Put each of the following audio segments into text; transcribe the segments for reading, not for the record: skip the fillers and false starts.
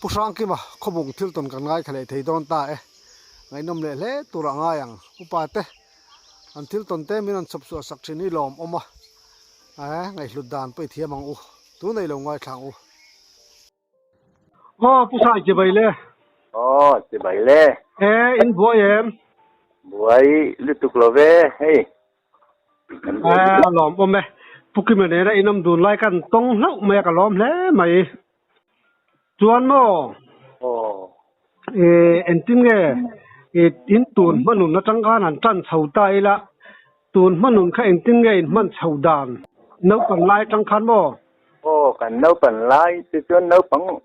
Pu Hrangkima khawbung thil tawn kan ngaithla leh thei dawn ta e. Ngaihnawm leh hle tur a ngai ang. Upa te an thil tawn te min rawn chhawp chhuah sak thin hi lawm awm a, ngaihhlut dan pawh i thiam ang u. Tun ei lo ngaithla ang u. Aw Pu Sai chibai le. Aw chibai le. E in buai em? Buai lutuk lo ve hei. A lawm awm e. Pu Kima nena in awm dun lai kan tawng hlauh mai a ka lawm hle mai. Chuan maw? Aw. E engtin nge in tun hmanun atang khan han tan chho ta ila tun hmanun kha engtin nge in hman chho dan naupang lai atang khan maw? Aw kan naupang lai chu chuan naupang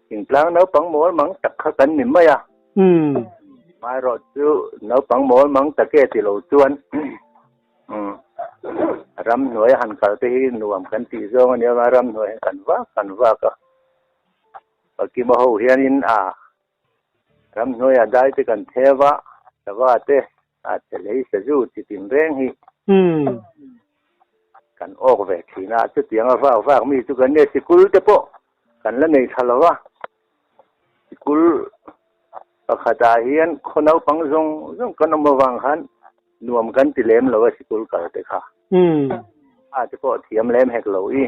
thingtlang naupang mawl mang tak kha kan ni mai a. Umm. Amaherawhchu naupang mawl mang tak e ti lo chuan umm ramhnuai a han kal te hi nuam kan tih zawng a nia a, ramhnuai hi kan vak kan vak a. Pakima ho hianin a ramhnuai a dai te kan theu a, sava te a che lei sazu chi tin reng hi kan awk ve thin a, chutiang a vak vak mi chu kan nia sikul te pawh kan la nei tha lo va. Sikul pakhatah hian khaw naupang zawng zawng kan awm avang khan nuam kan ti lem lo a sikul kal te kha. A te pawh thiam lem hek lo i.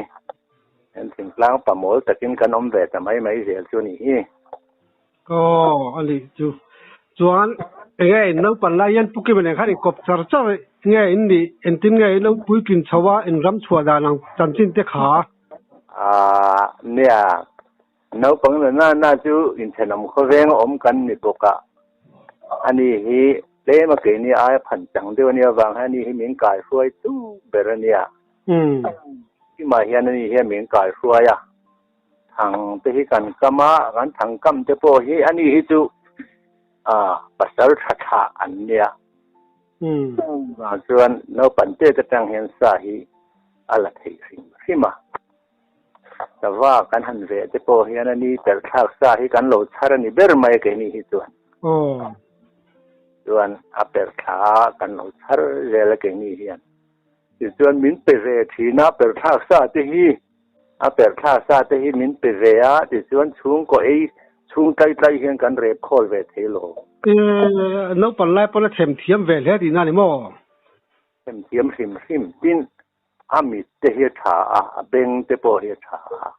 Kan thingtlang pamawl takin kan awm ve ta mai mai zel chu a nih hi. Aw a nih chu. Chuan enge in naupang lai hian Pu Kima nen khan in kawp char char nge in nih engtin nge in lo puitlin chho a in ram chhuah dan ang chanchin te kha? Aaa nia Naupang la na na chu inthenawm khawveng a awm kan ni bawk a, ani hi tlem a keini aia phan chang deuh a nia vang hian ani hi min kaihruai tu ber a nia. Kimah hian ani hian min kaihruai a, thang te hi kan kam a, kan thang kam te pawh hi ani hi chu pasal tha tha an nia. Chuvang chuan naupang te te tang hian sa hi a la theih hrim hrim a. Sava kan han veh te pawh hian a ni per thlak sa hi kan lo chhar a ni ber mai keini hi chuan. Chuan a per thla kan lo chhar zel a keini hian. Tichuan min pe ve thin a per thlak sa te hi, a per thlak sa te hi min pe ve a, tichuan chhungkaw ei chhung tlai tlai hian kan rep khawl ve thei lo. Naupang lai pawn a them thiam ve hle tihna a ni maw? Them thiam hrim hrim. Tin, A mit te hi a tha a, a beng te pawh hi a tha a.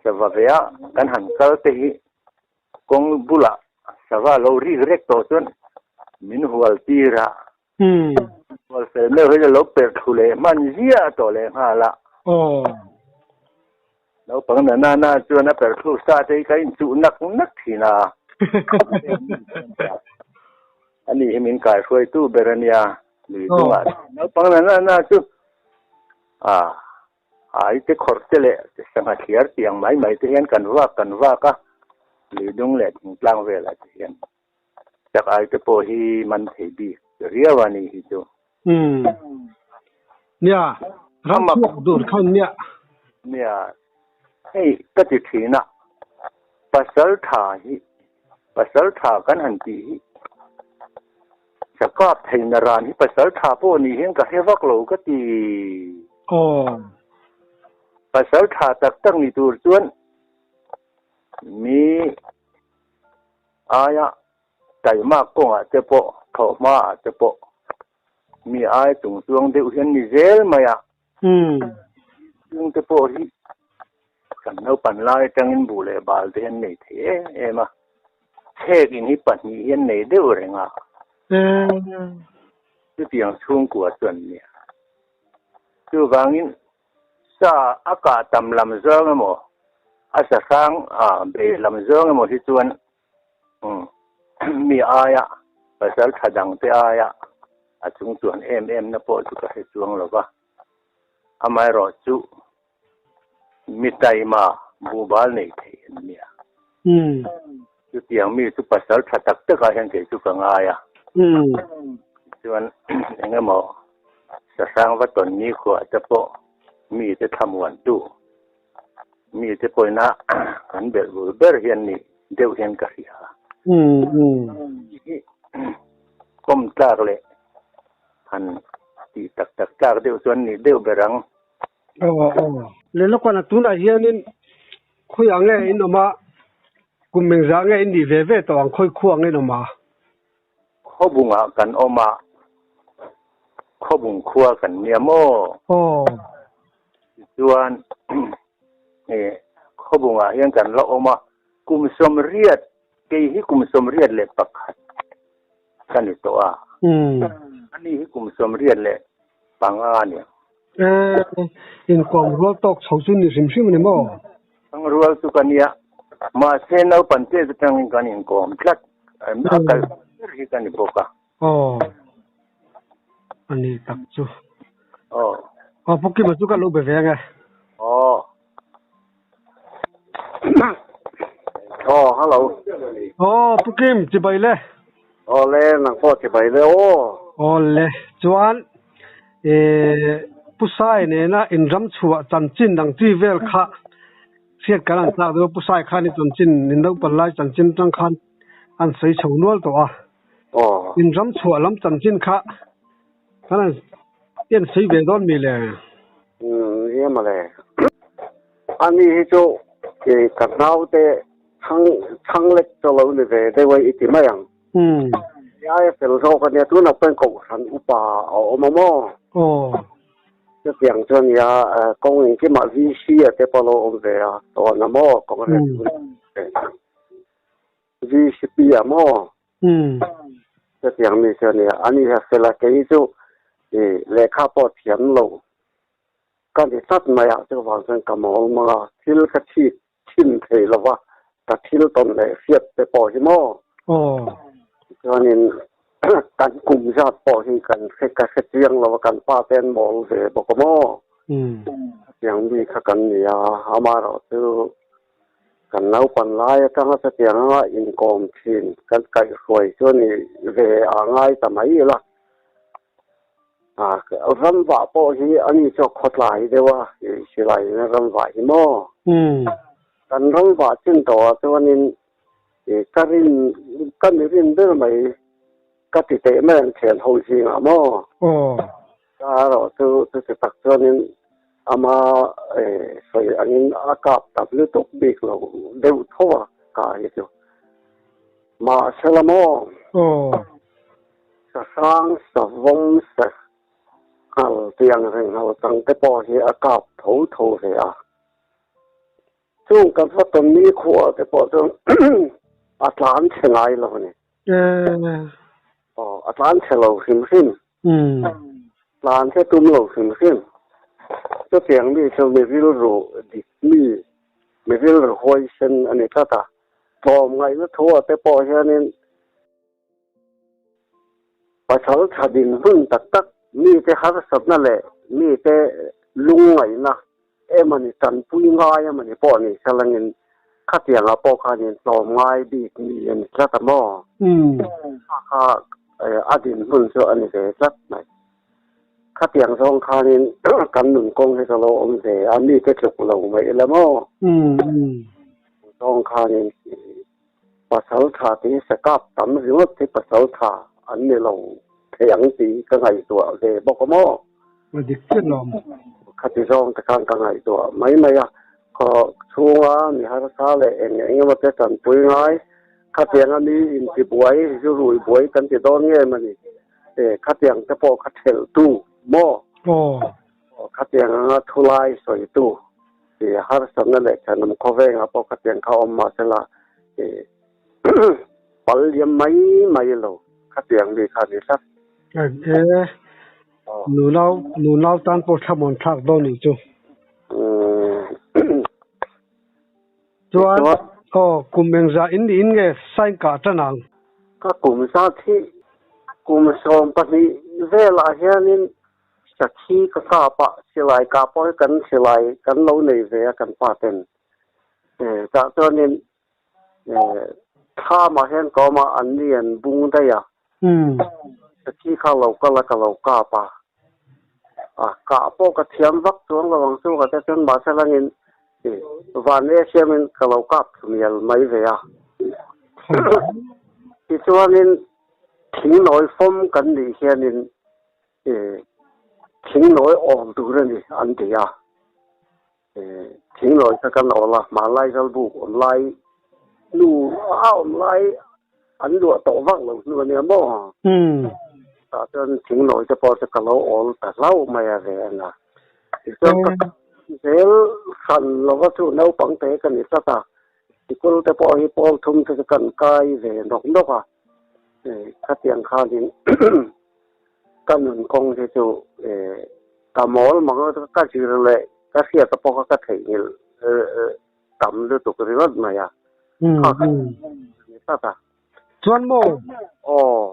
Sava vea kan han kal te hi kawng bulah sava lo rik rek tawh chuan min hual tir a. Hual fel meuh hi a lo perh thlu leh hman ziah tawh leh nghal a. Naupang na na na chuan a perh thlu sa te hi ka inchuh nak nak thin a. Ani hi min kaihruaitu ber a nia. Lui chungah naupang na na na chu a ai te khawrh te leh sangha thliar tih ang mai mai te hian kan vak kan vak a, lui dung leh thingtlang velah te hian chak ai te pawh hi man thei bik riau a ni hi chu. Umm. Nia, ram chhuak dur khan nia. Nia, hei ka ti thin a, pasal tha hi, pasal tha kan han tih hi Chakap theihna ran hi pasal tha pawh nih hian ka hre vak lo ka ti. Aw. Pasal tha tak tak ni tur chuan mi aia taimak kawngah te pawh thawhhma ah te pawh mi aia chung chuang deuh hian ni zel mai a. Chung te pawh hi kan naupan lai atangin buh leh bal te hian nei thei em em a, chhek in hi pahnih hian nei deuh reng a. Chutiang chhungkua chuan nia. Chuvangin sa a kah tam lam zawng emaw, a sa hrang a bei lam zawng emaw hi chuan mi aia pasal tha dang te aia a chung chuan em em na pawh chu ka hre chuang lo va, amaherawh chu mi taima buhbal nei thei an nia. Chutiang mi chu pasal tha tak takah hian kei chu ka ngai a, chuan eng emaw sahrang va tawn ni khuah te pawh mi te thlamuantu. Mi te pawina kan belh bul ber hian ni deuh hian ka hria. Kawm tlak leh han tih tak tak tlak deuh chuan ni deuh ber ang. Aw aw. Lelawkana tunah hianin khawiah nge in awm a? Kum engzah nge in nih ve ve tawh ang khawi khua ang in awm a? Khawbungah kan awm a, Khawbung khua kan nia maw? Aw. Tichuan Khawbungah hian kan la awm a, kum sawmriat, kei hi kum 81 ka ni tawh a, ani hi kum 95 a ni ang. Inkawm rual tawk chho chu ni hrim hrim a ni maw? Ang rual chu ka nia, mahse naupang te atangin kan inkawm tlat, a kal ber hi ka ni bawk a. Aw, a ni tak chu. Aw. Aw, Pu Kima chu ka lo be ve ang e. Aw. Aw, hello. Aw, Pu Kim, chibai le. Aw le, nang pawh chibai le aw. Aw le, chuan Pu Sai nena inram chhuah chanchin ang chi vel kha hriat kan an tlak deuh a, Pu Sai khan i chanchin, in naupang lai chanchin tang khan an sawi chho nual tawh a. Inram chhuah lam chanchin kha kan an en sawi ve dawn mi le? Nia mawle. Ani hi chu ka naute chhang chhang lek chu lo ni ve deuh a i ti mai ang. Ai a fel zawk a nia, tunah pawhin kohhran upa a awm a maw? Chutiang chu a nia, kawng engkimah VC a te pawh a lo awm ve a, tawn a maw? Congress VCP a maw? Chutiang mi chu a nia, ani hi a fel a, kei chu lehkha pawh thiam lo ka ni tlat mai a, chuvang chuan ka mawl mang a, thil ka chhit chhin thei lo va, ka thil tawn leh hriat te pawh hi maw? Chuanin kan kum zat pawh hi kan hre ka hre chiang lo va, kan pa te an mawl ve bawk a maw? Chutiang mi kha kan ni a, amaherawh chu Kan naupan lai atanga chutiang anga inkawm thin kan kaihhruai chu a ni ve a ngai ta mai ila. Ramvah pawh hi a ni chu a khawtlai deuh a, silai ina ramvah hi maw? Kan ramvah chin tawhah chuanin ka rin, ka mi rin ber mai ka ti teh mai ang thian ho zingah maw? Ka erawh chu chuti tak chuanin ama sawi angin a kap tam lutuk bik lo deuh tho a ka hi chu. Mahsela maw? Sahrang, savawm, sa nghal tiang reng nghal chang te pawh hi a kap tho tho ve a. Chung kan va tawn ni khua te pawh chuan a tlan chhe ngai lo a ni. Aw, a tlan chhe lo hrim hrim. Tlan che tum lo hrim hrim. Chutiang mi chu mi rilru dik mi, mi rilru huaisen a ni tlat a. Tlawm ngaihna thu ah te pawh hianin pasal tha dinhmun tak tak mite harsatna leh mite lungngaihna Emawni tanpui ngai emawni pawh ni salangin khatiangah pawh khanin tlawm ngai bik mi a ni tlat a maw? Kha kha a dinhmun chu a ni ve tlat mai. Khatiang zawng khanin kan nun kawng hi ka lo awm ve a, mite tluk lo mai ila maw? Zawng khanin pasal tha tih hi sakap tam ringawt hi pasal tha an ni lo thei ang tih ka ngaihtuah ve bawk a maw? A dik chiah lo. Khati zawng te khan ka ngaihtuah mai mai a, khaw chhunga mi harsa leh eng eng emaw te tanpui ngai, khatianga mi intibuai, zu rui buai kan ti dawn nge mawni? E, khatiang te pawh kha thelhtu maw? Aw, khatiang anga thulai sawitu, e, harsatna leh thenawm khawvengah pawh khatiang kha awm mahsela, e, pal liam mai mai lo, khatiang mi kha a ni tlat. E, nunau, nunau tan pawh thlamuan thlak dawn nih chu. Chuan, aw, kum engzah in niin nge sign kah tan ang? Ka kum zat hi kum 12 velah hianin sakhi ka kap a, silai kah pawh hi kan silai kan lo nei ve a kan pa ten. Tah chuanin Thlamah hian ka awm a, an ni an bung daih a. Sakhi kha lo kal a, ka lo kap a. A kah pawh ka thiam vak chuang lo ang chu ka te chuan mahse langin van e siamin ka lo kap thlu mial mai ve a. Tichuanin thingnawi fawm kan nih hianin thingnawi awm tur a ni an ti a. Thinglawi kha kan awl a, hmanlai zal buk awm lai hnu a awm lai an luah tawh vak lo hnu a nia maw? Tah chuan thingnawi te pawh chu ka lo awl ta hlauh mai a ve a. Tichuan ka kal zel hran lova chu naupang te ka ni tlat a, sikul te pawh hi pawl thum te chu kan kai ve nawk nawk a, khatiang khanin ka nun kawng hi chu ka mawl mang a, ka zir leh ka hriat pawh kha ka theihnghilh tam lutuk ringawt mai a, kha kha ni tlat a. Chuan maw? Aw.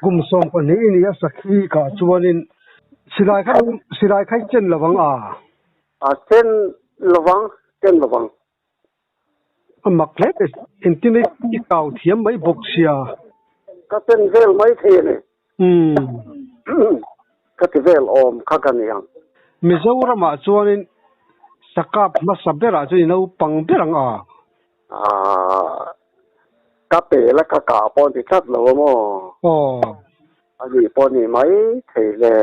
Kum 12 i ni a sakhi kah chuanin silai kha silai kha i chen lovang a? A chen lovang, chen lovang. A mak hle mai, engtin i kau thiam mai bawk sia. Ka chen vel mai thei a ni. Umm. Ka ti vel awm kha ka ni ang. Mizoramah chuanin sakap hmasa berah chuan i naupang ber ang a? Aaa. Ka pe la ka kah pawh ni tlat lo a maw? Aw. A nih pawh ni mai thei le.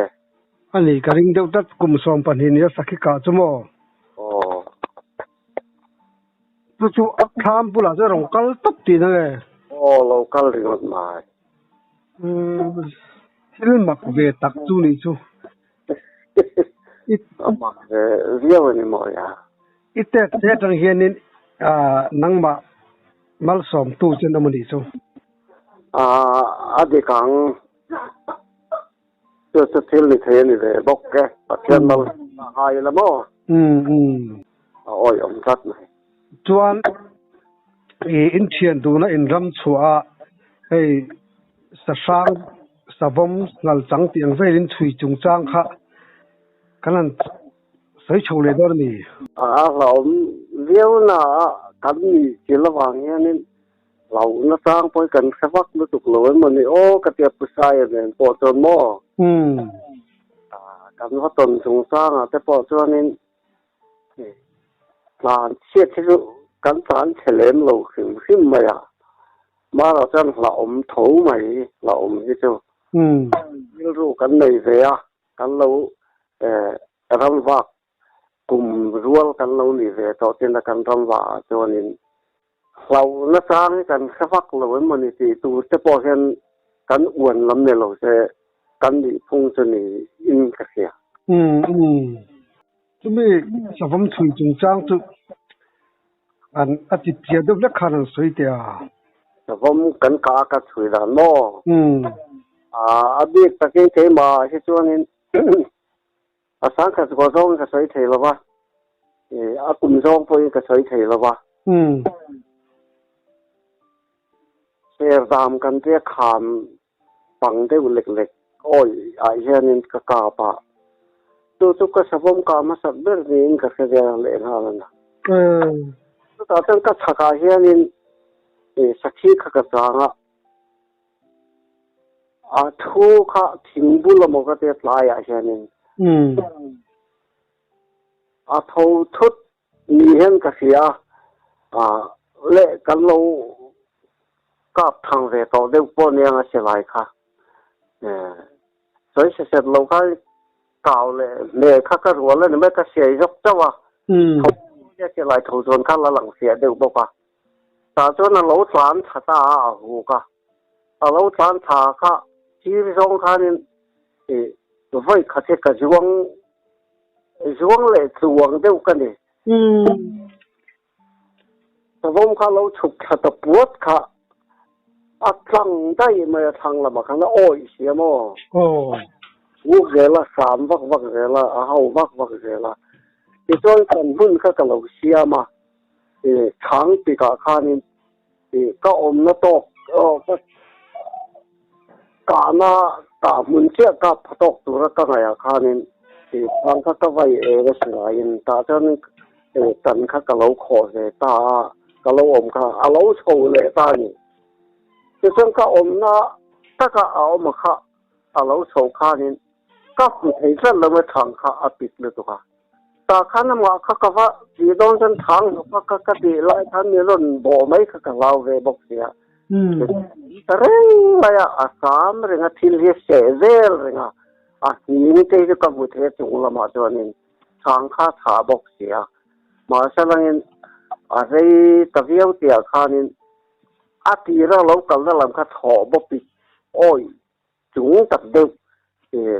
A nih ka ring deuh tlat kum 12 nia sakhi kah chu maw? Aw. Chu chu a thlam bulah chuan rawn kal tawp tihna nge? Aw lo kal ringawt mai. Umm thil mak ve tak chu nih chu. A mak ve viau a ni maw ya. I tet te atang hianin nangmah malsawmtu chu an awm a nih chu. A dik ang. Chu chu thil ni thei a ni ve bawk e. Pathian malsawmna a ngai ila maw? A awih awm tlat mai. Chuan i inthian duhna inram chhuah a hei sahrang savawm ngal chang tih ang velin chhui chungchang kha kan han sawi chho leh dawn a ni. A hlauhawm viau na a kan ni thil avang hianin hlauhna chang pawh hi kan hre vak lutuk lo emaw ni aw ka tia Pu Saia nen pawh chuan maw kan va tawn chungchangah te pawh chuanin Tlan chhiat hi chu kan tlan chhe lem lo hrim hrim mai a, Mara chuan hlauhawm tho mai hlauhawm hi chu rilru kan nei ve a, kan lo ramvak kum rual kan lo ni ve tawh tina kan ramvah ah chuanin hlauhna chang hi kan hre vak lo em mawni tih tur te pawh hian kan uan lam ni lo se kan nih phung chu niin ka hria. Chumi savawm chhui chungchang chu an a ti piah deuh hlek khan an sawi teh a. Savawm kan kah a ka chhui dan maw? A bik takin keimah hi chuanin a sangkhat kawh zawngin ka sawi thei lo va, a kum zawng pawhin ka sawi thei lo va. Serdam kan tia kham pang deuh lek lek awih ah hianin ka kap a, chu chu ka savawm kah hmasak ber niin ka hre vel lehnghal a na. Chutah chuan ka chhakah hianin sakhi kha ka chang a, a thu kha thing bul emaw ka tia tlaiah hianin a tho thut Ni hian ka hria a, leh kan lo kap thang ve tawh deuh pawh nia a silai kha. Sawi se set lo kha kau leh hmel kha ka rual a ni mai, ka siai zawk chauh a. Tho nia silai tho chuan kha la lang fiah deuh bawk a. Tah chuan a lo tlan thla ta a, a huk a. A lo tlan thla kha thir zawng khanin vawi khat hi ka zuang Zuang leh tluang deuh ka ni. Savawm kha lo chhuk thla ta puat kha a tlang daih mai a thlang lamah khan a awih si a maw? Uk zel a, hram vak vak zel a, a ho vak vak zel a. Tichuan kan hmun kha ka lo siam a, chhang tikah khanin ka awmna tawk ka kahna kah hmun chiah ka pha tawk tura ka ngaihah khanin chhang kha ka vai eng a si laiin tah chuan tan kha ka lo khawh ve ta a, ka lo awm kha a lo chho leh ta a ni. Tichuan ka awmna taka a awm a kha a lo chho khanin ka hmu thei tlat lo mai chhang kha a pik lutuk a. Tah khan amah kha ka va tih dawn chuan thang hnawk a ka ka tih lai khan mi rawn bawh mai kha ka hlau ve bawk sia. Ta reng mai a, a sam reng a thil hi a seh vel reng a, a hning te hi chu ka hmu thei a chung lamah chuanin thang kha a thah bawk sia. Mahse langin. A rei ta viau tihah khanin a tira lo kalna lam kha thlawh bawpik awih chung tak deuh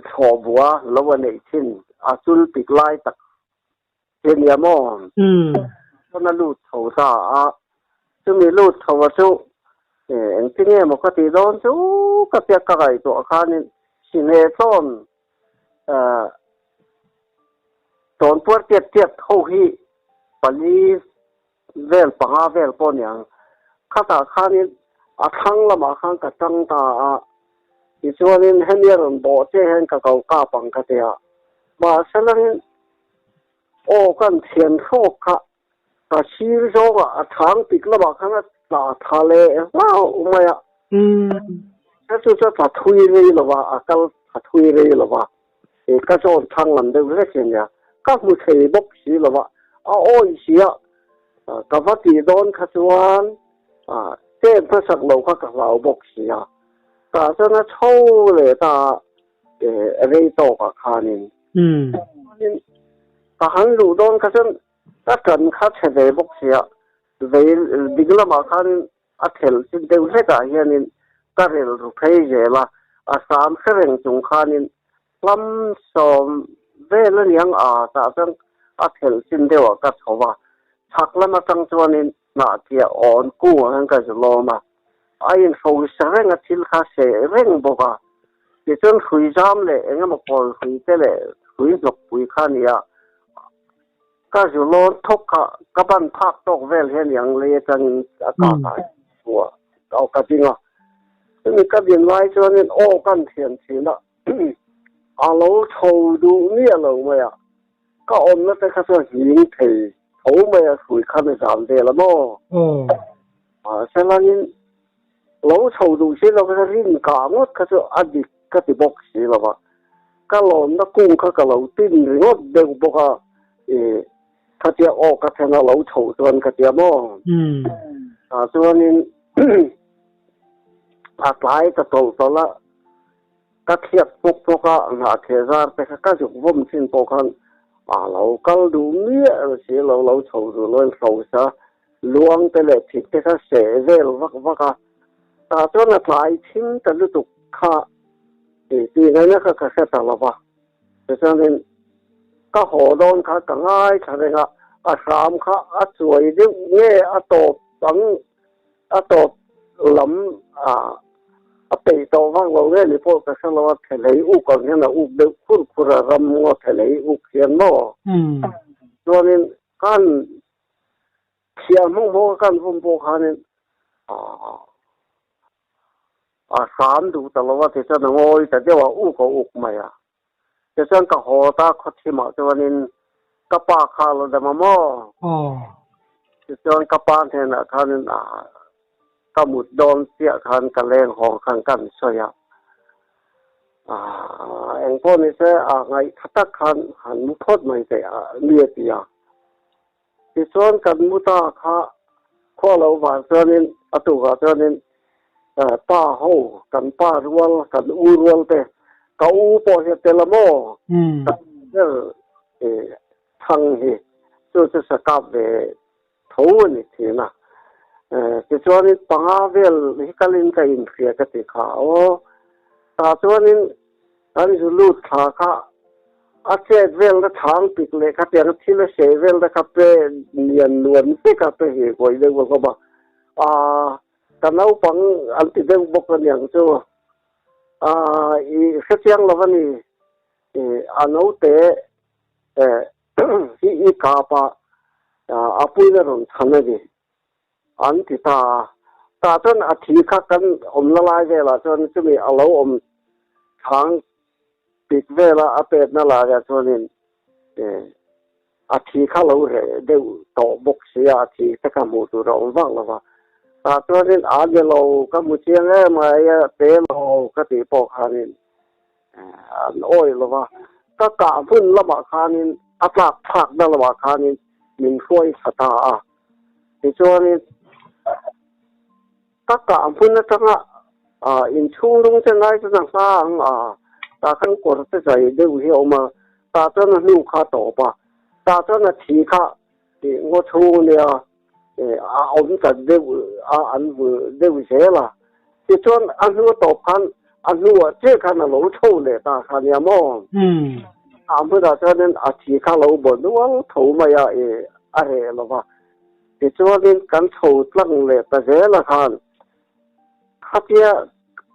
thlawh bua lo a neih thin a chul pik lai tak hi a nia maw? Chuan a lut chho ta a, chumi lut chho a chu engtin nge maw ka tih dawn chu ka tia ka ngaihtuah khanin Sineh tlawn Tawnpuar tiat tiat ho hi pali vel panga vel pawh a ni ang. Khatah khanin a thlang lamah khan ka tang ta a, tichuanin hemi a rawn bawh che hian ka ko kap ang ka ti a. Mahse langin aw kan thian hrawk kha ka sir zawngah a thang pik lamah khan a tla tha leh hlauh mai a. Chu chu a tla thui rei lo va, a kal tha thui rei lo va. He ka zawn thang lam deuh hlek hi a nia, ka hmu thei bawk si lo va, a awih si a, ka va tih dawn kha chuan chet hmasak lo kha ka hlau bawk si a, tah chuan a chho leh ta a, rei tawkah khanin ka han luh dawn kha chuan ka ṭan kha chhe ve bawk si a, vei ding lamah khanin A thelh chin deuh hlekah hianin ka rilru phei zel a, a sam hre reng chung khanin hlam sawm vel a niang a tah chuan a thelh chin deuhah ka chho a, chhak lam atang chuanin hnahkiah awn kungah hian ka zu lawm a, a inhrosa reng a thil kha seh reng bawk a, tichuan hrui zam leh eng emaw kawl hrui te leh hrui hnawkpui kha a ni a. Ka zu lawn thawk kha ka ban phak tawk vel hian i ang lei atangin a kak ah chhuah aw ka ding a. Chumi ka din lai chuanin aw kan thiam thin a, a lo chho duh miah lo mai a, ka awmna te kha chuan hling thei tho mai a hrui khan a zam vel a maw? Mahse langin lo chho duh si lo kha rin kah ngawt kha chu a dik ka ti bawk si lo va, ka lawnna kung kha ka lo tin ringawt deuh bawk a, ih khatia aw ka then a lo chho chuan ka tia maw? Tah chuanin a tlai ta tawlh tawlh a, ka thliak pawk pawk a, hnahtheh zar te kha ka zuk vawm thin pawh khan a lo kal duh miah si lo, lo chho duh lo in hrosa luang te leh thik te kha seh vel vak vak a, tah chuan a tlai thim ta lutuk kha tih tih ngaihna kha ka hre ta lo va, tichuanin ka haw dawn kha ka ngaithla reng a, a hram kha a chuai deuh nge a tawp ang a tawp lam a peih tawh vak lo nge ni pawh ka hre lo a, thelei uk ang hian a uk deuh khur khur a, ram ngaw thelei uk hian maw? Chuanin kan Thiah hmang hmawk a kan vawm pawh khanin a hram duh ta lo a, tichuan a ngawi ta deuh a, uk a uk mai a. Tichuan ka haw ta khawthimah chuanin ka pa kha a lo dam a maw? Tichuan ka pa hnenah khanin ka mut dawn chiah khan ka leng hawng khan kan sawi a. Engpawh nise a ngaihtha tak khan han mu phawt mai teh a mi a ti a. Tichuan kan mu ta kha khua lo vang chuanin a tukah chuanin pa ho kan pa rual kan u rual te ka u pawh hi a tel a maw ka ber thang hi chu chu sa kap ve tho a ni thin a tichuanin panga vel hi kalin ka inhria ka ti kha aw tah chuanin Kan zu lut thla kha a chet velna thang pik leh khatiang thil a seh velna kha pe lian nuam vek a pe hi kawi deuh a hlawm a. Aa ka naupang an ti deuh bawk a niang chu. Aa i hrechiang lo a ni. I a naute eh hi i kap a a puina rawn chhan a ni. An ti ta a. Tah chuan a thi kha kan awmna lai velah chuan chumi a lo awm chhang pik vela a petna laiah chuanin a thi kha lo reh deuh tawh bawk si a, a thi te kha hmuh tur a awm vak lo va. Tah chuanin a ni lo, ka hmu chiang em a, a pe lo ka tih pawh khanin an awih lo va. Ka kah hmun lamah khanin a tlak thlakna lamah khanin min hruai thla ta a. Tichuanin, ka kah hmun atanga inchhung lung te ngai chuan a hla ang a, tah khan kawr te zai deuh hi a awm a, tah chuan a hnu kha a tawp a, tah chuan a thi kha tih ngaw chhung ania, a awm ta deuh a an vul deuh zel a. Tichuan a hnu tawp khan a hnuah chiah khan a lo chho leh ta kha nia maw? A hmunah chuanin a thi kha lo baw nual tho mai a a reh lo va. Tichuanin kan chho tlang leh ta zel a khan khatia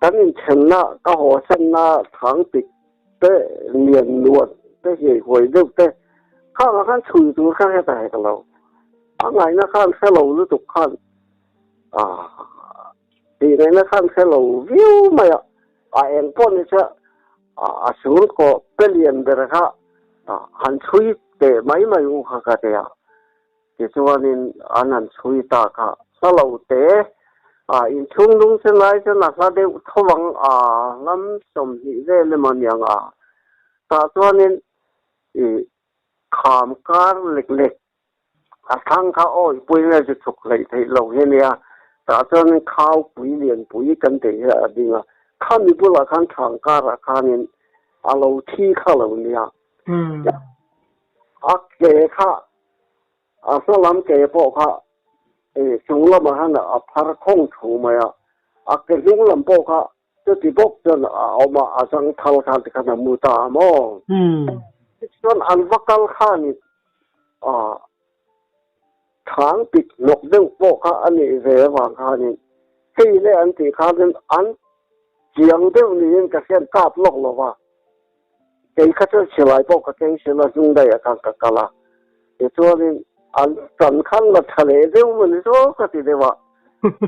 kan inthenna ka hawsanna thang pik te lian nuat te hiai huai deuh te khangah khan chhui tur kha heta hek lo. A ngaihna khan hre lo lutuk khan ah tih ngaihna khan hre lo viau mai a, a eng pawh ni che a sul kawh pe lian ber kha han chhui teh mai mai u kha ka ti a. Tichuanin an han chhui ta kha hla lo te a inchhung lung sen lai chuan a hla deuh tho ang a lam 20 vel emaw aniang a tah chuanin ih kham kar lek lek a thlang kha awi pui nge chu chhuk hleih theih loh hi ania tah chuanin khau pui lian pui kan tih hi a ding a khami bulah khan thlang karah khanin a lo thi kha lo nia a ke kha a hma lam ke pawh kha chung lamah khan a phar khawng thu mai a, a ke hnung lam pawh kha chuti bawk chuan a awm a, a zang thal khan tikhan a mu ta a maw? Tichuan an va kal khanin thang pik hnawk deuh pawh kha a nih ve avang khanin hei le an tih khanin an chiang deuh niin ka hriat kap lawk lo va. Kei kha chuan silai pawh ka keng sil a, hnung daih ah khan ka kal a. Tichuanin an tan khan la tha leh deuh maw ni zawk ka ti deuh a.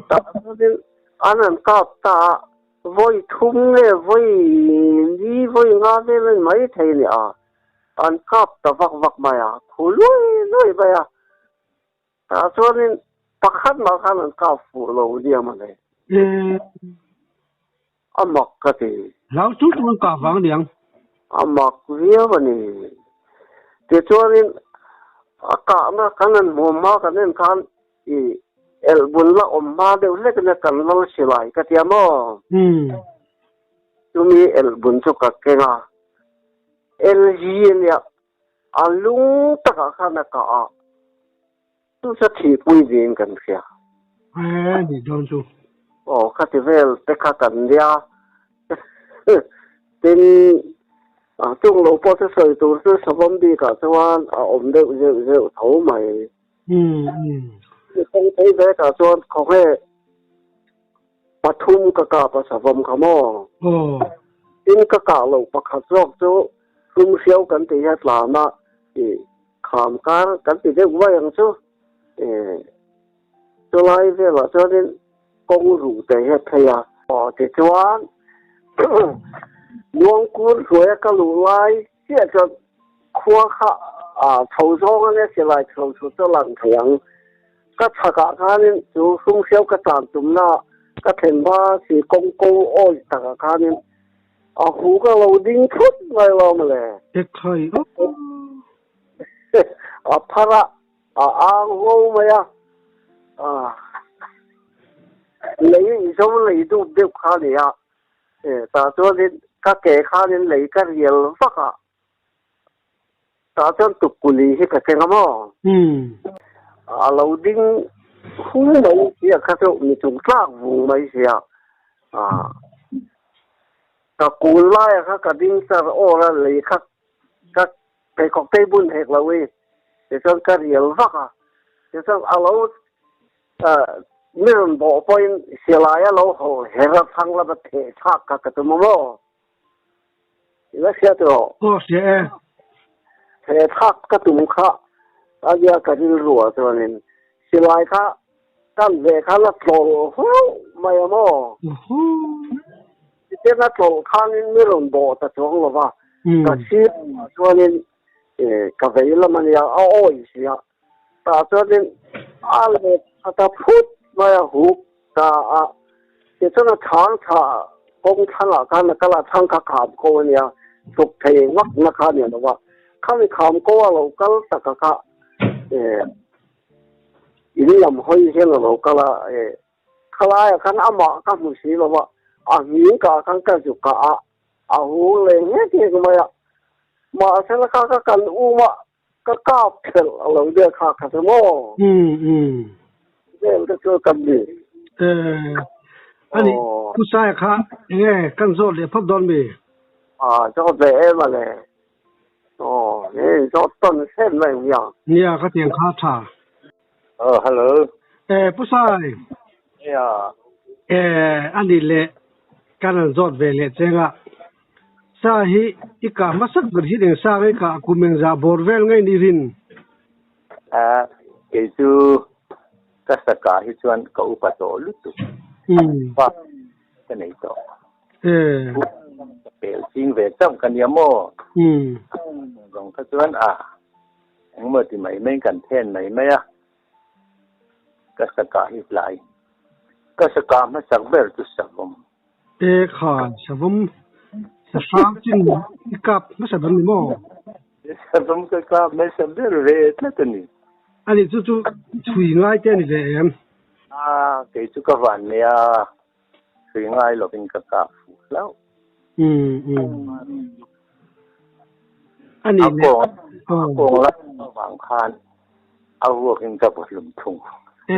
Tah chuanin an han kap ta a, vawi thum nge vawi li vawi nga vel a ni mai thei a ni a. An kap ta vak vak mai a, khu luai luai mai a. Tah chuanin pakhat mah khan an kap fuh lo diam a le. A mak ka ti. Hlau chu chuan kah vang niang. A mak viau a ni. Tichuanin a kahna kan han hmuam hma kan en khan i elh bun la awm hma deuh hlek ania kan lal silai ka tia maw? Chumi elh bun chu ka keng a. LG ania a lung takah khan a kah a. Chu chu thihpui niin kan hria. He ni dawn chu. Aw khati vel te kha kan nia. Tin, chung lo pawh chu sawi tur chu savawm bikah chuan a awm deuh zeuh zeuh tho mai. Kawng phei vekah chuan khawnge pathum ka kap a savawm kha maw? Tin ka kah loh pakhat zawk chu hlum hriau kan tih hi a tlan a, Kham kar kan ti deuh mai ang chu. Chulai velah chuanin kawng ruh te hi a phei a. Aw tichuan Luangkur hnuaia ka luh lai chiah chuan khua kha chho zawng a nia silai chho chu chu lang thei ang. Ka chhakah khanin chu hrumhriau ka tlan tumna ka thlen hma si kawng ko awi takah khanin A hu ka lo ding thut mai lo mawle. Ekhai aw. A phar a, a ang ngo mai a. Lei i zo lei dup deuh kha a ni a. Tah chuanin ka ke khanin lei ka rial vak a. Tah chuan tukkuli hi ka keng a maw? A lo ding hung mai sia kha chu mi chung tlak vung mai sia. Ka kul laia kha ka ding char awr a, lei kha ka pheikhawk tei bun hek lo i, tichuan ka rial vak a. Tichuan a lo mi rawn bawh pawhin silai a lo hawlh her a thlang lama theh thlak kha ka tum a maw? I la hria tawh? Aw hria e. He thlak ka tum kha a nia ka rilru ah chuanin silai kha kan ve kha la tlawlh hlauh mai a maw? Tichuan a tlawlh khanin mi rawn bawh ta chuang lo va, ka sir ah chuanin ka vei lam a nia a awi si a, tah chuanin a let kha ta phut mai a huk ta a, tichuan a chhang thlah kawng thlangah khan a kal a, chhang kha kham ko a nia, chhuk thei vak na kha a ni lo va, khami kham ko a lo kal tak a kha in lam hawi hian a lo kal a, khalaiah khan amah ka hmu si lo va, a hming kah khan ka zuk kah a, a hung leh nghek nghek mai a, mahse la kha ka kan um a, Ka kap khelh a lo deuh kha kha chu maw? vel te chu kan ni. Eh, ani Pu Saia kha enge kan zawt leh phawt dawn mi? A zawt ve em a le. Aw, he zawt tawn hrem mai nia. Nia, ka tiang kha tha. Oh, hello. Eh, Pu Sai. Nia. Eh, ani leh kan han zawt ve leh cheng a. Sa hi i kah hmasak ber hi eng sa nge kah kum engzah bawr vel ngei ni rin? A, kei chu ka sa kah hi chuan ka upa tawh lutuk. Pa ka nei tawh. Ka pel ching ve chauh ka nia maw? Zawng kha chuan a, engmaw ti mai mai kan then mai mai a, ka sa kah hi tlai. Ka sa kah hmasak ber chu savawm. E kha, savawm sa hrang chin i kap hmasa ber ni maw? Savawm ka kap hmasa ber ve tlat a ni. A ni, chu chu chhui ngai te a ni ve em? A, kei chu ka van nei a, chhui ngai lovin ka kap fuh hlauh. Umm, umm. A ni A kawng, a kawng lam avang khan a vuakin ka vaw hlum thung. E,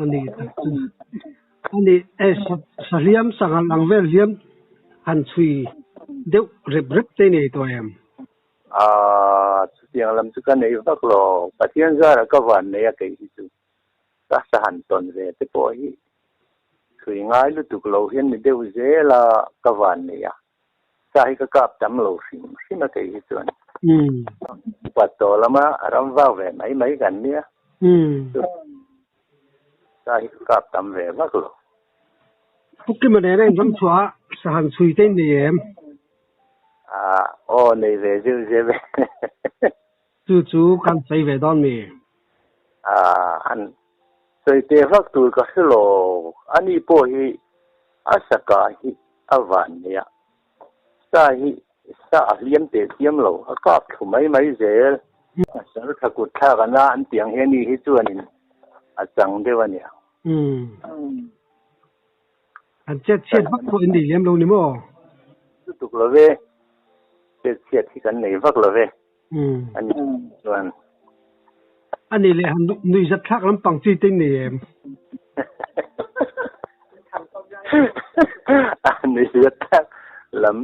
a ni tak chu. A ni e, sahliam sanghal ang vel hliam han chhui deuh rep rep te nei tawh em? Aaa, chutiang lam chu ka nei vak lo. Pathian zara ka van nei a kei hi chu ka sa han tawn ve te pawh hi chhui ngai lutuk lo hian ni deuh zel a ka van nei a. Sa hi ka kap tam lo hrim hrim a kei hi chuan. Upat tawh lama ram vak ve mai mai kan nia. Sa hi ka kap tam ve vak lo. Pu Kima nena in ram chhuah a sa han chhui te in nei em? Aw nei ve zeuh zeuh e. Chu chu kan sawi ve dawn mi? Han sawi teh vak tur ka hre lo. Ani pawh hi a saka hi a van nei a, sa hi sa a hliam teh chiam lo, a kap thlu mai mai zel. A sal tha kut thlak ana an tiang hi ani hi chuanin a chang deuh a nia. An chet chhiat vak pawh in nei lem lo ni maw? Lutuk lo ve, chet chhiat hi kan nei vak lo ve. A ni chuan. A ni leh han nuihzat thlak lampang chi te in nei em? A nuihzat thlak lam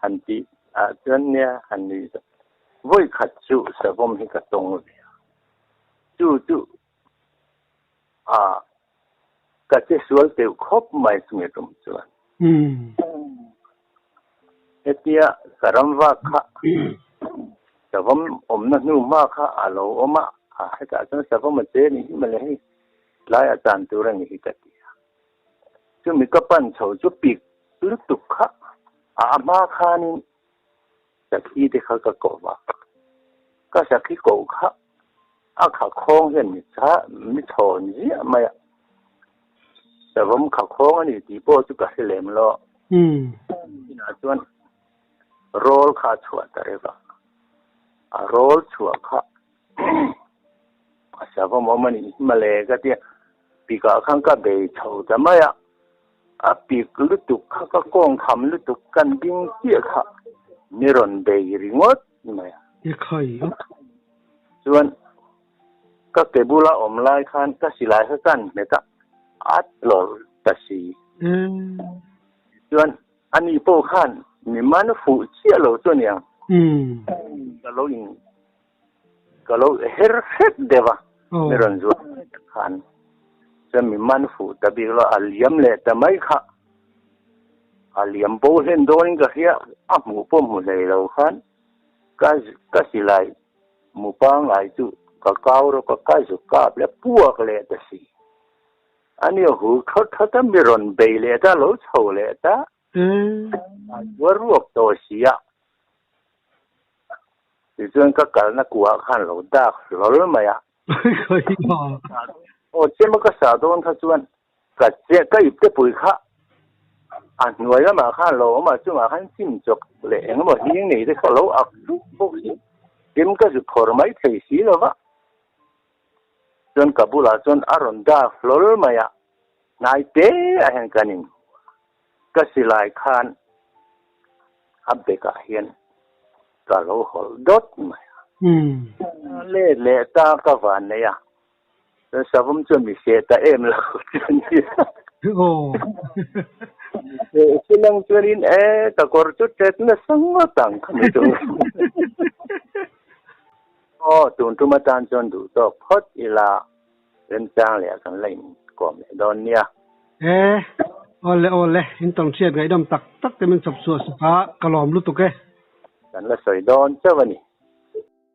han tih ah chuan nia han nuihzat. Vawi khat chu savawm hi ka tawng ve a. Chu chu a ka che sual teuh khawp mai chunge tum chuan. Hetia ka ram vak kha savawm awmna hnu hma kha a lo awm a, a hetah chuan savawm a che ni hi mawle hei tlai a chan tur a ni hi ka ti a. Chumi ka pan chho chu pik lutuk kha a hma khanin Sakhi te kha ka koh va, ka sakhi koh kha a kha khawng hian mi cha mi chhawn ziah mai a, savawm kha khawng a ni tih pawh chu ka hre lem lo. Inah chuan rawl kha a chhuah ta reuh a, a rawl chhuah kha a savawm awm a nih hi mawle ka tia, pikah khan ka bei chho ta mai a. A pik lutuk kha ka kawng kham lutuk kan ding chiah kha mi rawn bei ringawt mai a. I khai a. Chuan ka ke bula awm lai khan ka silai kha kan hmet a, a tlawr ta si. Chuan ani pawh khan mi man fuh chiah lo chu aniang. Ka lo in Ka lo her hrep deuh a, mi rawn zuar mai tak khan chuan mi man fuh ta bik lo, a liam leh ta mai kha, a liam bo hlen dawnin ka hria, a hmuh pawh hmu hlei lo khan ka ka silai mu pangngai chu ka kau rawk a, ka zu kap leh puak leh ta si. Ani a hur thawt thawt a, mi rawn bei leh ta, lo chho leh ta, a zuar ruak tawh si a. Tichuan ka kalna kuah khan lo dak hlawl mai a. Aw chema ka sa dawn kha chuan ka che ka ipte pui kha a hnuai lamah khan lo awm a, chungah khan chim chawk leh engemaw hling nei te kha lo ak hluk bawk si. Chem ka zu phawrh mai thei si lo va. Chuan ka bulah chuan a rawn dak hlawl mai a, hnai te ah hian kan inhmu a. Ka silai khan a bekah hian ka lo hawlh dawt mai a. Let leh ta ka van nei a. Chuan savawm chuan mi seh ta em lo chuan Aw. Seh silang chuanin e ka kawr chu tet nasa ngawt ang kha mi chu. Aw tun tum atan chuan duh tawk phawt ila remchang leh kan la inkawm leh dawn nia. E awle awle in tawnhriat ngaihdam tak tak te min chawp chhuah sak a ka lawm lutuk e. Kan la sawi dawn chauh a ni.